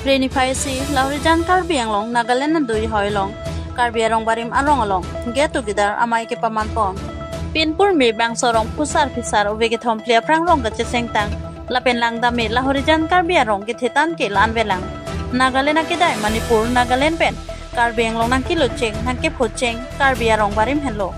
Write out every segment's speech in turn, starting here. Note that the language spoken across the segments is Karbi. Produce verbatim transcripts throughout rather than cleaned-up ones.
Preni phai si Lahorijan Karbi Anglong Nagaland adui hoi along Karbi arong barim arong along get together amei kepaman pon. Pinpur me bangso arong phusar phisar ove kethom phli aphrang rong kachesengtang lapen langdam me Lahorijan Karbi arong kethe tan ke la-an velang. Nagaland akedai Manipur, Nagaland pen Karbi Anglong nangkilo cheng, nangkepho cheng Karbi arong barim henlo.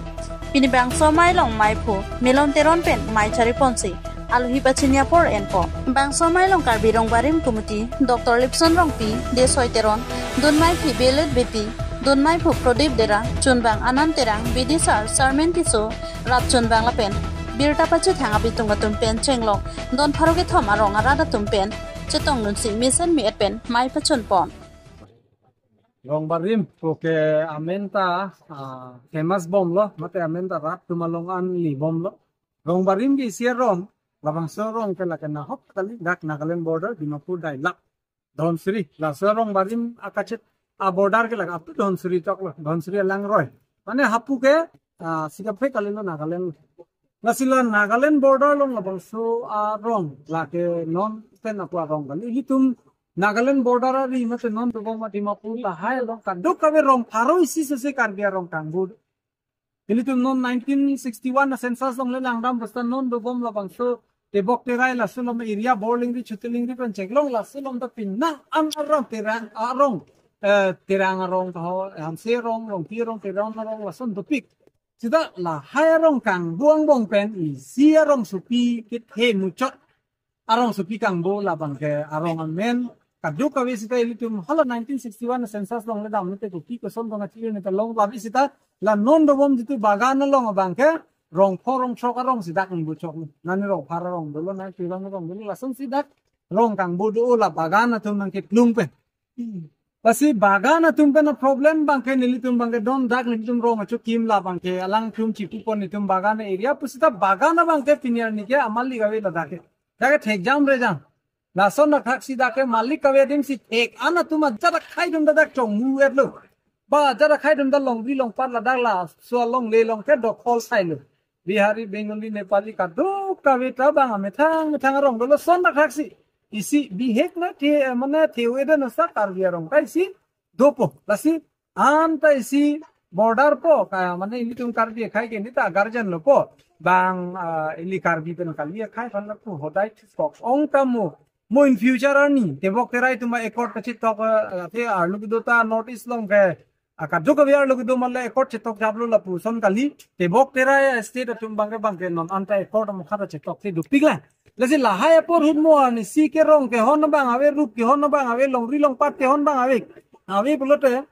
Pini bangso amei along meiphu Milon Teron pen mei chari ponsi alohi pachini apor enpo. Bangso amei along Karbi Rong Barim Committee Doctor Lipson Rongpi, Desoi Teron, dunmeiphi Belet Beypi, dunmeiphu Prodip Dera, chunbang Anand Terang, bidisar Sarmen Tisso, rap chunbang lapen birta pachethang abitung atum pen chenglok don pharo kethom arong arat atum pen chetongdunsi mesen me-et pen mei pachun pon. Rong barim, okay, amen ta ah, famous bomlo, mate amen ta rat atum along an li bomlo. Rong barim ke isi arong, labangso arong ke lake nahok kali, dak Nagaland border, Dimapur Dailak, Dhansiri. Laso arong barim akachet a border ke lake up to Dhansiri choklo, Dhansiri alangroi. Mane hapu ke ah, sikaphe kalilo Nagaland. Lasi la Nagaland border along labangso arong, lake non pen apu arong kali. Ilitum Nagaland border ari mate non dobom a Dimapur lahai along kadokave rong pharo isi sese Karbi arong kangbu. Ilitum non nineteen sixty-one a census along le langdam basta non dobom labangso Tebok Terai laso along area Borlingri Chutilingri pen chenglok laso along ta pinna an arong Terang arong, eh, Terang arong taho, Hanse arong, Rongpi arong, Teron arong lason dopik. Seta lahai arong kangbu angbong pen isi arong sopi kethe muchot. Arong sopi kangbu labang ke arong amen. Kadokave seta ilitum hala nineteen sixty-one census along le dam nete kopi koson tong achi neta long labi seta la non dobom jitu bagan along abang ke rong pho rong throk arong si dak kangbu chok. Nani rong phar arong dolo, nani pirang arong dolo, lason si dak rong kangbu do la bagan atum nangkeplung pen. Lasi bagan atum pen a problem abang ke nelitum abang ke don dak nelitum rong achukim labang ke alangtum chipu pon nelitum bagan area pu seta bagan abang ke pini arni ke amalik ave ladak ke. Dak ke thek jam re jam. Lason dak thak si dak ke malik kave adim si thek an atum ajat akhai atum dak chongmu etlo. Ba ajat akhai atum dak longri longpat ladak laso alongle along ke dokhol sailo. Bihari, Bengali, Nepali kadokave ta abang amethang methang arong dolo son dak thak si. Isi bihek na the mane the ave dan sa Karbi arong ta isi dopo. Lasi an ta isi border po ka mane ilitum Karbi akhai ke neta guardian lo po. Bang ah, ili Karbi pen kali akhai aphan lapu hodai kok ong ta mo. Mo in future arni Tebok Terai atum accord kachetok ah, the arlo kedo ta North East along ke ah, kadokave arlo kedo mala accord chetok japlo lapuson kali. Tebok Terai state atum abang ke abang ke non anta accord mukha ta chetok si dopik la. Lasi lahai apor ahut mo arni si kerong kehon abang ave, rup kehon abang ave, longri longpat kehon abang ave. Ave pulote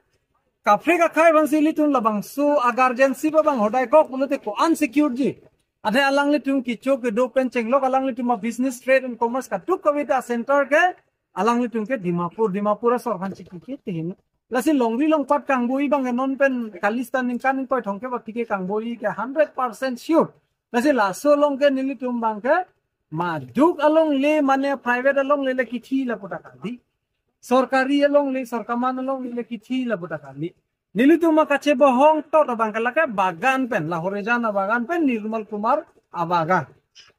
kaprek akhai aphan si ilitum labangso a guardianship abang hodai kok pulote ko-an secure ji. Athe alanglitum kecho kedo pen chenglok alanglitum a business, trade and commerce kadokave ta center ke alanglitum ke Dimapur, Dimapur asor aphan chiki ke tihin. Lasi longri longpat kangbu abang ke non pen kali seta ningkan ingkoi thomkep aphi ke kangbu ke hundred percent sure. Lasi laso along ke nelitum abang ke maduk alongle mane private alongle le kithi lapu ta kali. Sorkari alongle, sorkar aman alongle le kithi lapu ta kali. Nelitum akachebohong tot abang ke lake bagan pen, Lahorijan abagan pen, Nirmal Kumar abagan.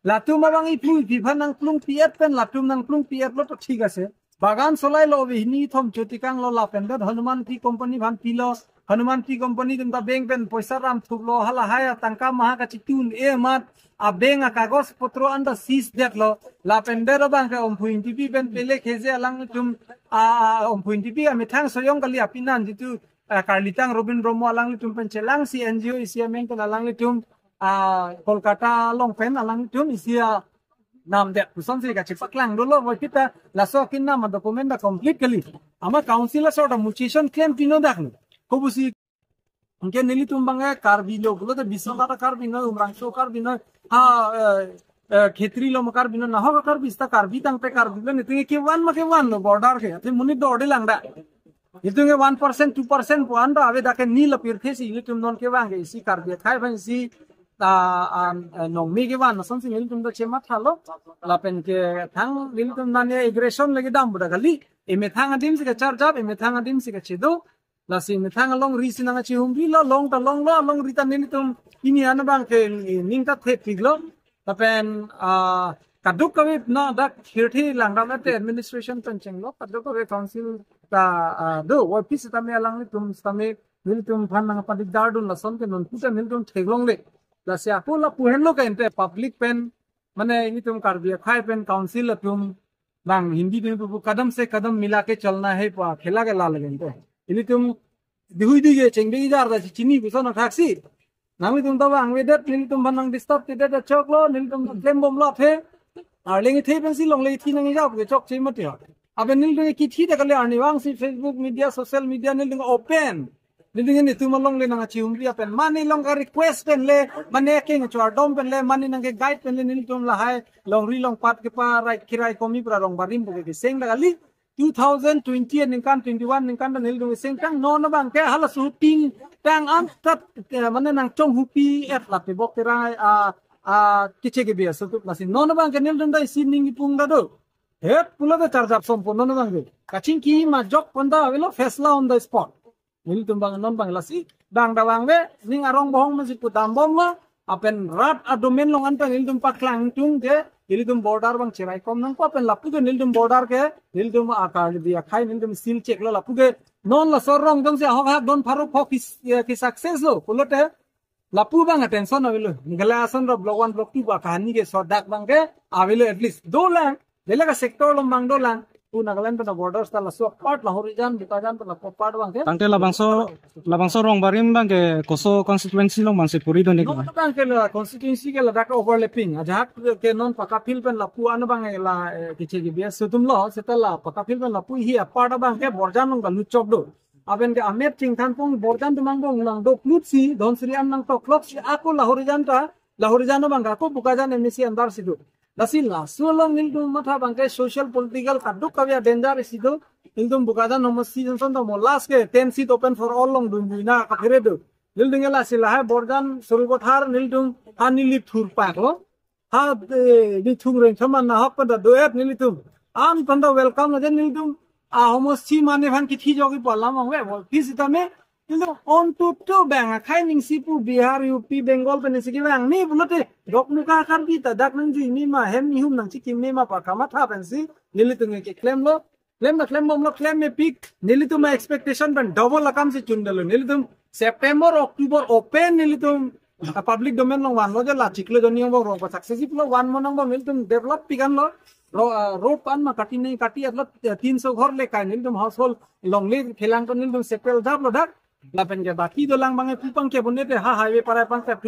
Latum abang iphu iphi aphan nangplung pi-et pen, latum nangplung pi-etlo to thik ase. Bagan solai lo, bihini thom chutikang lo lapen det Hanuman Tea Company aphan pilo. Hanuman Tea Company atum ta bank pen poisa ram thuplo, halahai atangka maha kachitun e amat, a bank akagos potro anta seize detlo. Lapen det abang ke Omphu Ingtipi pen pele kheze alanglitum a, a Omphu Ingtipi amethang soyong kali apinan jitu ah, Karlitang Robin Brahmo alanglitum pen chelang si N G O isi amen pen alanglitum ah, Kolkata along pen alanglitum isi anam det puson si kachepaklang dolo, boy kita laso akin nama document ta complete kali. Ama council asor ta muchison claim pino dak lo. Kobusi anke nelitum abang eh, Karbi lo, pulote Biswanath Karbi noi, Umrangso Karbi noi, ha eh, eh, Khetri lo ma Karbi noi, nahok Karbi seta Karbi tangte Karbi lo, niting kevan ma kevan lo border ke, ate monit dorde langda. Itum ke one percent, two percent pu an ta ave, dak ke nila pirthe si ilitum non kevang ke isi Karbi akhai aphan isi ah, ah, eh, nongmi kevan ason si ilitum ta chematha lo. Lapen ke thang ilitum nani aggression lagi dam buda kali. Emethang adim si kacharjap, emethang adim si kachedo. Lasi emethang alongri si nangchihumri lo, long ta long lo, alongri ta nelitum pini an abang ke ning ta thepik lo. Lapen ah, Kadokave na dak hirthi langram ate administration pen chenglo, kadokave council ta, ah, do, Y P sitame alanglitum sitame nelitum aphan nangpadik dardun lason ke non puta nelitum theklongle. Lasi ako lapu henlo ke ante public pen, mane nelitum Karbi akhei pen council atum bang Hindi din pu kadam se kadam mila ke chalna hai pa khela ke la lage ante. Nelitum dihui di ke chengbe ijar da chini puson thaksi. Nanglitum ta bang vedet nelitum aphan nang disturb tidet choklo, nelitum ta klem bomlo aphe. Arleng ithe pensi longle ithi nang ijap ke chokche mati ha. Aben nelitum kithi ta kali arnivang si Facebook media, social media nelitum open. Nelitum nelitum alongle nangchihumri apen. Mane long ka request pen le, mane keng chwardom pen le, mane nangke guide pen le nelitum lahai longri longpat keparai kirai komi pura rong barim bo ke seng ta kali. Two thousand twenty aningkan, twenty-one aningkan ta nelitum seng tang non abang ke hala shooting tang an tat, eh, mane nangchonghupi et lape bok terai a, a, kiche ke biasa tu lasi non abang ke nelitum ta isi ning ipung ta do. Het pulo ta charjap sompo non abang ke. Kachingki majok pon ta avelo fesla on the spot. Nelitum bang non bang lasi bang da bang ve ning arong bohong masi pudam bomlo. Apen rat adomen long anta nelitum paklang tung ke nelitum border bang cherai kom nangpo apen lapu ke nelitum border ke nelitum akar di akhei nelitum seal check lo lapu ke non laso rong jongsi ahok hak don pharo phok ki, ki success lo pulote lapu bang attention avelo. Meghalaya ason ro block one block two ba kahani ke sodak bang ke avelo at least dolang. Dela ka sector along bang dolang. Tu Nagaland pen borders ta laso part Lahorijan, Bokajan pen laso part bang ke. Tangte labangso, labangso rong barim bang ke koso constituency along bang se puri doni Non ka? Bang ke la constituency ke ladak overlapping. Ajahak ke non Pakapil pen lapu an bang ke la, eh, kiche ke bias sutum lo, seta la Pakapil pen lapu hi apart bang ke Borjan along ka luchok do. Aben ke Amet Chingthanpong Borjan tumang bong lang do klut si, Dhonsiri an nang toklok si, ako Lahorijan ta, Lahorijan bang ke ako Bokajan M A C andar si do. Lasi laso along nelitum matha bang ke social political kadokave danger isi do. Nelitum Bokajan homosti Johnson to mo last ke ten seat open for all long dun buina kaphere do. Nelitum ke lasi lahai Borjan Sarupathar nelitum ha neli thur pak lo. Ha, eh, ni thung reng thaman nahok pada doet nelitum. An panda welcome na jen nelitum. A homosti mane aphan kithi jogi palam ang we. Bol pis itame Nelitum on to to bang akhei ning si pu Bihar, U P, Bengal pen si ke bang ni pulote dok muka Karbi ta dak nang jui mi ma hem ni hum nang chikim mi ma pa kamatha pen si nelitum ke klem lo. Klem na klem bomlo klem mepik nelitum expectation pen double akam si chun dalo. Nelitum September, October open nelitum, ah, public domain along vanlo je la chiklo joni angbong rong pa success pulo van mo angbong nelitum develop pikan lo. Ro, ah, road pan ma kati nei kati atlo, eh, tinso ghor le kai nelitum household longle phelang ko nelitum sepel jap lo dak. Lapen ke baki dolang bang e pupang ke bonete ha highway parai pang ke